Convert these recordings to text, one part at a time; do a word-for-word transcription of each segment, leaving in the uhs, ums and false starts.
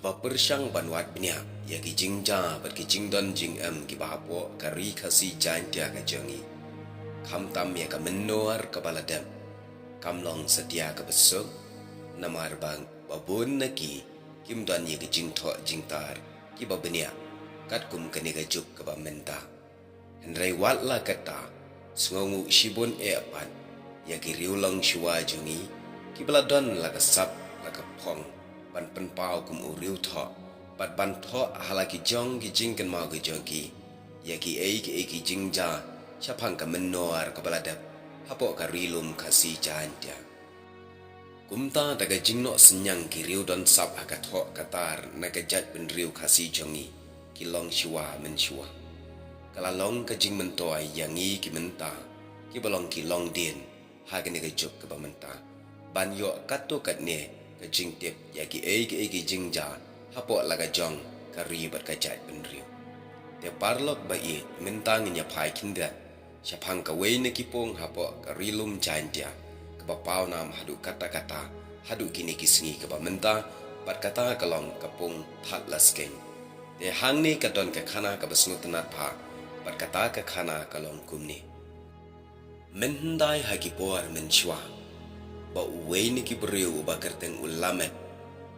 Ba pyrshang ban wad bniah ïa ki jingjia bad ki jingdon jingem kiba hapoh ka ri Khasi Jaiñtia ka jong ngi, khamtam ïa ka mynnor kaba la dep, kam long satia kaba suk, namar ba babun na ki kim don ïa ki jingthoh jingtar kiba bniah katkum kane ka juk kaba mynta. Hynrei wat la katta, sngewnguh shibun eh pat ïa ki riew longshuwa jong ngi kiba la don la ka sap la ka phong ban pynpaw kum u riew thoh bad ban thoh ha la ki jong ki jingkynmaw ki jong ki ïa kiei kiei ki jingjia shaphang ka mynnor kaba la dep hapoh ka ri lum Khasi Jaiñtia. Kumta da ka jingnoh synñiang ki riew don sap ha ka thoh ka tar na ka jaitbynriew Khasi jong ngi, ki longshuwa mynshuwa, ka la long ka jingmyntoi ïa ngi ki mynta kiba long ki longdien ha kane ka juk kaba mynta, ban ïoh katto katne ka jingtip ïa kiei kiei ki jingjia hapoh la ka jong ka ri bad ka jaitbynriew. Te paralok ba ïeit, mynta ngin ïa phai khyndiat shaphang kawei na ki pung hapoh ka ri lum Jaiñtia kaba paw nam haduh katta katta haduh kine ki sngi kaba mynta, bad kata ka long ka pung Thadlaskein. Te hangne ka don ka khana kaba sngewtynnat bha, bad kata ka khana ka long kumne. Mynhyndai ha ki por mynshuwa, ba uwei na ki briew uba kyrteng u Lamek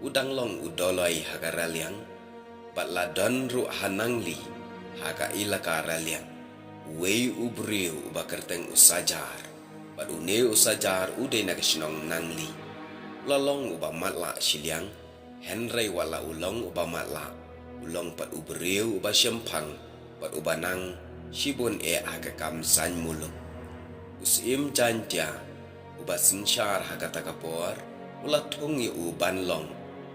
u dang long u doloi ha ka raliang, bad la don ruh ha Nangli, ha ka ilaka raliang, uwei u briew uba kyrteng u Sajar, bad une u Sajar u dei na ka shnong Nangli. U la long uba matlah shiliang, hynrei wat la u long uba matlah, u long pat u briew uba shemphang bad uba nang shibun eh ha ka kam saiñ muluk. U Syiem Jaiñtia uba synshar ha kata ka por u la thung ïa u ban long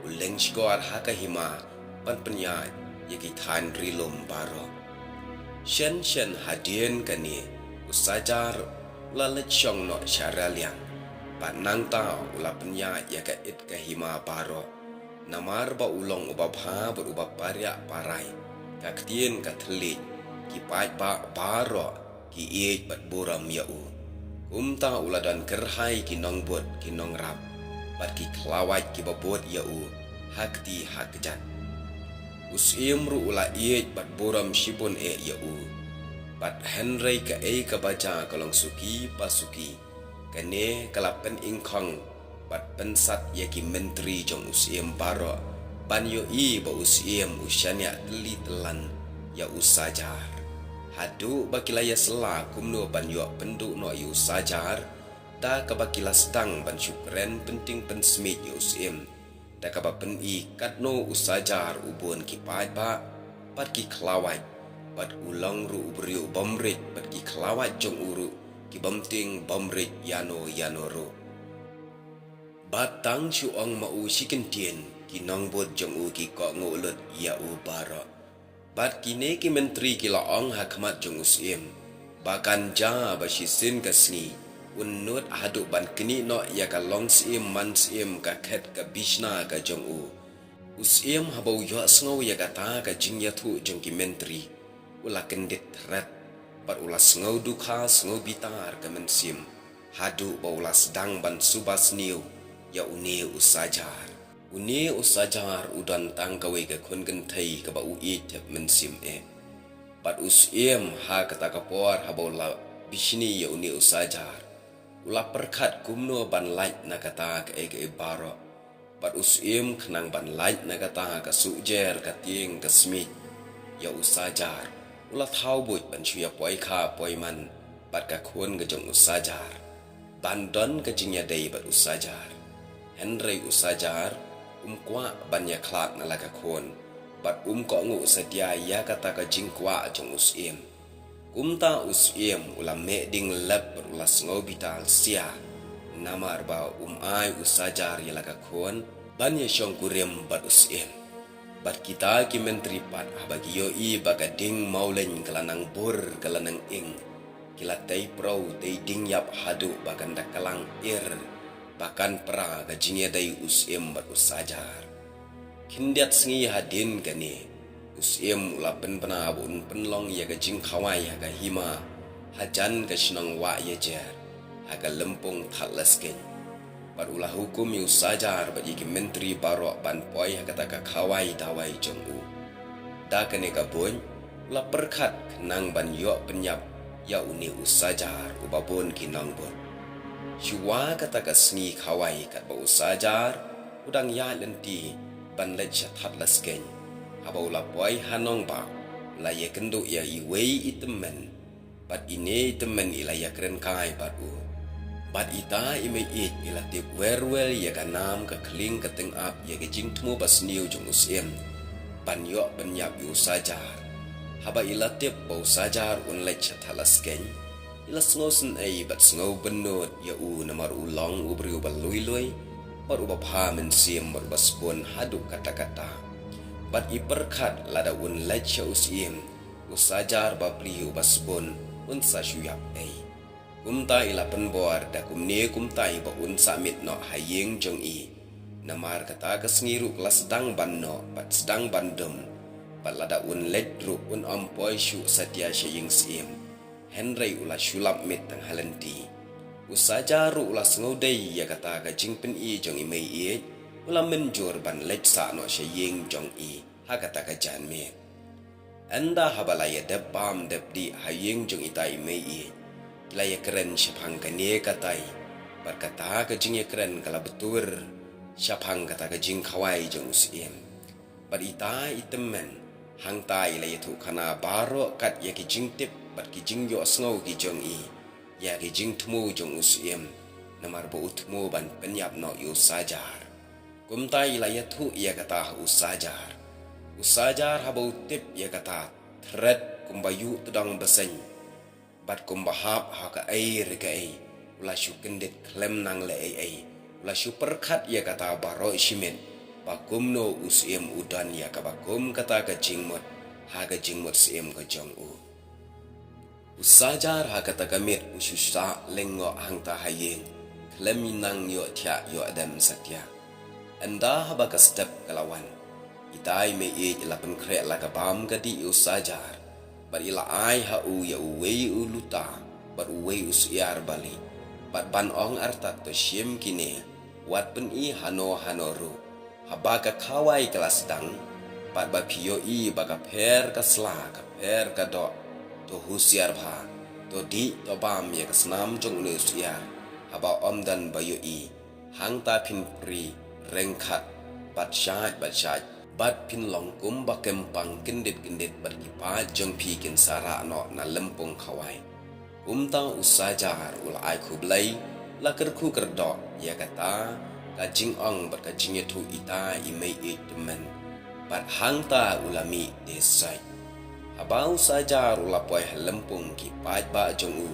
u lyngshkor ha ka hima ban pynïaid ïa ki thaiñ ri lum baroh. Shen shen hadien kane u Sajar u la leit shong noh sha raliang, bad nangta u la pynïaid ïa ka it ka hima baroh. Namar ba u long uba bha bad uba pariah parai, ka ktien ka thylliej, ki paidbah baroh ki ïeit bad burom ïa u. Kumta u la don kyrhai ki nongbud ki nongrap bad ki khlawait kiba bud ïa u ha kti ha kjat. U Syiem ruh u la ïeit bad burom shibun eh ïa u. Bad hynrei kaei kaba jia ka long suki pa suki, kane ka la pynïngkhong bad pynsat ïa ki myntri jong u Syiem baroh ban ïohi ba u Syiem u shaniah tylli tyllan ïa u Sajar, haduh ba ki la ïasylla kumno ban ïoh pynduh noh ïa u Sajar, da kaba ki la sdang ban shu kren pynting pynsmiej ïa u Syiem, da kaba pyni katno u Sajar u bun ki paidbah bad ki khlawait, bad u long ruh u briew bymrit bad ki khlawait jong u ruh ki bym tieng bymrit ïano ïano ruh. Bad tang shu ong ma u shi kyntien, ki nongbud jong u ki kohnguh lut ïa u baroh. Bad kine ki myntri ki la ong ha khmat jong u Syiem ba kan jia ba shisien ka sngi un nud haduh ban knieh noh ïa ka long syiem man syiem ka khet ka bishna ka jong u. U Syiem haba u ïohsngew ïa kata ka jingïathuh jong ki myntri, u la kyndit thret bad u la sngew dukha sngew bitar ka mynsiem, haduh ba u la sdang ban suba sniew ïa une u Sajar. Une u Sajar u don tang kawei ka khun kynthei kaba u ïeit tep mynsiem eh. Bad u Syiem ha kata ka por haba u la bishni ïa une u Sajar, u la pyrkhat kumno ban lait na kata kaei kaei baroh. Bad u Syiem khnang ban lait na kata ka suhjer ka tieng ka smiej ïa u Sajar, u la thaw buit ban shu ïa poi kha poi man bad ka khun ka jong u Sajar, ban don ka jingïadei bad u Sajar. Hynrei u Sajar um kwah ban ïakhlad na la ka khun, bad um kohnguh satia ïa kata ka jingkwah jong u Syiem. Kumta u Syiem u la meh ding lep bad u la sngew bitar sia, namar ba um ai u Sajar ïa la ka khun ban ïa shongkurim bad u Syiem. Bad kita ki myntri pat haba ki ïohi ba ka ding mawleiñ ka la nang bur ka la nang ing, ki la tei pyrau tei ding ïap haduh ba kan da klang ir, ba kan pra ka jingïadei u Syiem bad u Sajar. Khyndiat sngi hadien kane, u Syiem u la pynbna ba un pynlong ïa ka jingkhawai ha ka hima, hajan ka shnong Wahïajer, ha ka lympung Thadlaskein. Bad u la hukum ïa u Sajar bad ïa ki myntri baroh ban poi ha kata ka khawai dawai jong u. Da kane ka buit u la pyrkhat khnang ban ïoh pynïap ïa une u Sajar uba bun ki nongbud. Shuwa kata ka sngi khawai katba u Sajar u dang ïaid lynti ban leit sha Thadlaskein, haba u la poi ha nongbah, u la ïakynduh ïa iwei i tymmen. Bad ine i tymmen i la ïakren kai bad u. Bad ita i mei ïeit i la tip wer wer ïa ka nam ka khlieng ka tyngab ïa ka jingthmu basniew jong u Syiem ban ïoh pynïap ïa u Sajar. Haba i la tip ba u Sajar un leit sha Thadlaskein, i la sngewsynei bad sngewbynnud ïa u namar u long u briew uba lui lui bad uba bha mynsiem bad uba sbun haduh katta katta. Bad i pyrkhat lada un leit sha u Syiem, u Sajar bapli uba sbun un sa shu ïap ei. Kumta i la pynbor da kumne kumta i ba un sa mih noh ha ïing jong i. Namar kata ka sngi ruh ka la sdang ban noh bad sdang ban dum. Bad lada un leit ruh un ym poi shuh satia sha ïing Syiem. Hynrei u la shu lap miet tang ha lynti. U Sajar ruh u la sngewdei ïa kata ka jingpyni jong i mei ïeit, u la mynjur ban leit sah noh sha ïing jong i ha kata ka janmiet. Ynda haba la ïadep bam dep dih ha ïing jong ita i mei ïeit, ki la ïakren shaphang kane katai. Bad kata ka jingïakren ka la btur shaphang kata ka jingkhawai jong u Syiem. Bad ita i tymmen hangta i la ïathuhkhana baroh kat ïa ki jingtip bad ki jingïohsngew ki jong i ïa ki jingthmu jong u Syiem, namar ba u thmu ban pynïap noh ïa u Sajar. Kumta i la ïathuh ïa kata ha u Sajar. U Sajar haba u tip ïa kata, thret kumba ïuh tdong bseiñ bad kumba hap ha kaei re kaei, u la shu kyndit khlem nang leh ei ei. U la shu pyrkhat ïa kata baroh shi miet ba kumno u Syiem u don ïa kaba kum kata ka jingmut ha ka jingmut Syiem ka jong u. U Sajar ha kata ka miet u shu sah lyngngoh hangta ha ïing, khlem nang ïohthiah ïohdem satia. Ynda haba ka step ka la wan, ita i mei ïeit i la pynkhreh la ka bam ka dih ïa u Sajar. Bad i la ai ha u ïa uwei u luta bad uwei u syiar bali, bad ban ong artat, to shim kine, wat pyni hano hano ruh. Haba ka khawai ka la sdang, bad ba phi ïohi ba ka pher ka sla ka pher ka doh, to husiar bha, to dih to bam ïa ka snam jong une u syiar. Haba ym don ba ïohi, hangta phin pri ryngkhat bad shait bad shait, bad phin long kumba kem pang kyndit kyndit bad ki paid jong phi kin sa rah noh na lympung khawai. Kumta u Sajar u la ai khublei, la kyrkhu kyrdoh ïa kata ka jingong bad ka jingïathuh ita i mei ïeit tymmen. Bad hangta u la mih te sait. Haba u Sajar u la poi ha lympung, ki paidbah jong u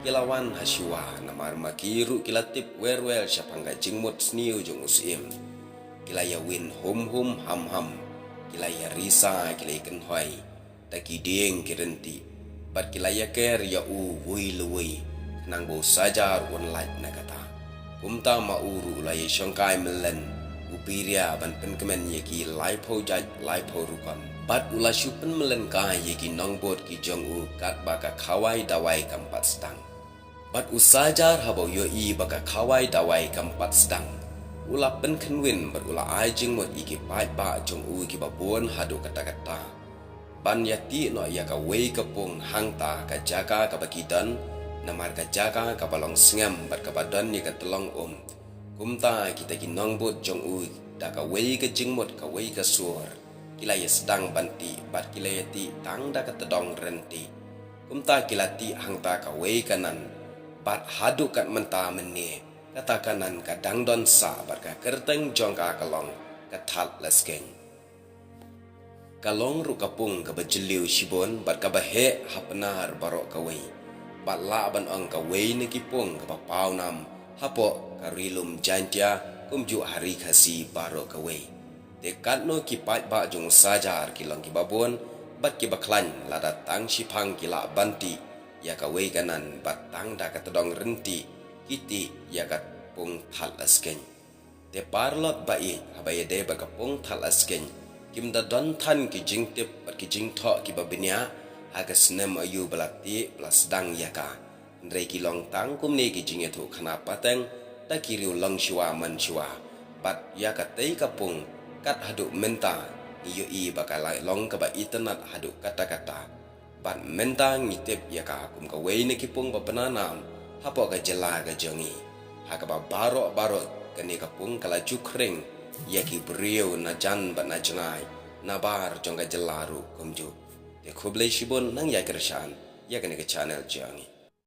ki la wan ha shuwa, namar ma ki ruh ki la tip wer wer shaphang ka jingmut sniew jong u Syiem. Ki la ïa win hum hum ham ham, ki la ïa risa, ki la ïa kynhoi da ki dieng ki rynti, bad ki la ïa ker ïa u wei lewei, khnang ba u Sajar un lait na kata. Kumta ma u ruh u la ïa shongkai mlien u biria ban pynkmen ïa ki laiphew jait laiphew rukom. Bad u la shu pynmlien kai ïa ki nongbud ki jong u katba ka khawai dawai kam pat sdang. Bad u Sajar haba u ïohi ba ka khawai dawai kam pat sdang, u la pynkhynwin bad u la ai jingmut ïa ki paidbah jong u kiba bun haduh katta katta ban ïa tih noh ïa kawei ka pung hangta ka jaka kaba ki don, namar ka jaka kaba long sngem bad kaba don ïa ka tyllong um. Kumta kita ki nongbud jong u, da kawei ka jingmut kawei ka sur, ki la ïa sdang ban tih, bad ki la ïa tih tang da ka tdong rynti. Kumta ki la tih hangta kawei ka nan, bad haduh kat mynta mynne kata ka nan ka dang don sah, bad ka kyrteng jong ka ka long ka Thadlaskein. Ka long ruh ka pung kaba jylliew shibun bad kaba heh ha Pnar baroh kawei, bad lah ban ong kawei na ki pung kaba paw nam hapoh ka Ri Lum Jaintia, kumjuh ha Ri Khasi baroh kawei. Te katno ki paidbah jong u Sajar ki long kiba bun bad kiba khlaiñ, lada tang shiphang ki lah ban tih ïa kawei ka nan, bad tang da ka tdong rynti ki tih ïa ka pung Thadlaskein. Te paralok ba ïeit, haba ïadei bad ka pung Thadlaskein, kim da don than ki jingtip bad ki jingthoh kiba bniah ha ka snem aïu ba la tih ba la sdang ïa ka. Hynrei ki long tang kumne ki jingïathuhkhana pateng da ki riew longshuwa manshuwa. Bad ïa katei ka pung kat haduh mynta ngi ïohi ba ka la long kaba itynnad haduh katta katta. Bad mynta ngi tip ïa ka kum kawei na ki pung ba bna nam hapoh ka jylla ka jong ngi. Ha kaba baroh baroh kane ka pung ka la ju khring ïa ki briew na jan bad na jngai, nabar jong ka jylla ruh kumjuh. Te khublei shibun nang ïa kyrshan ïa kane ka channel jong ngi.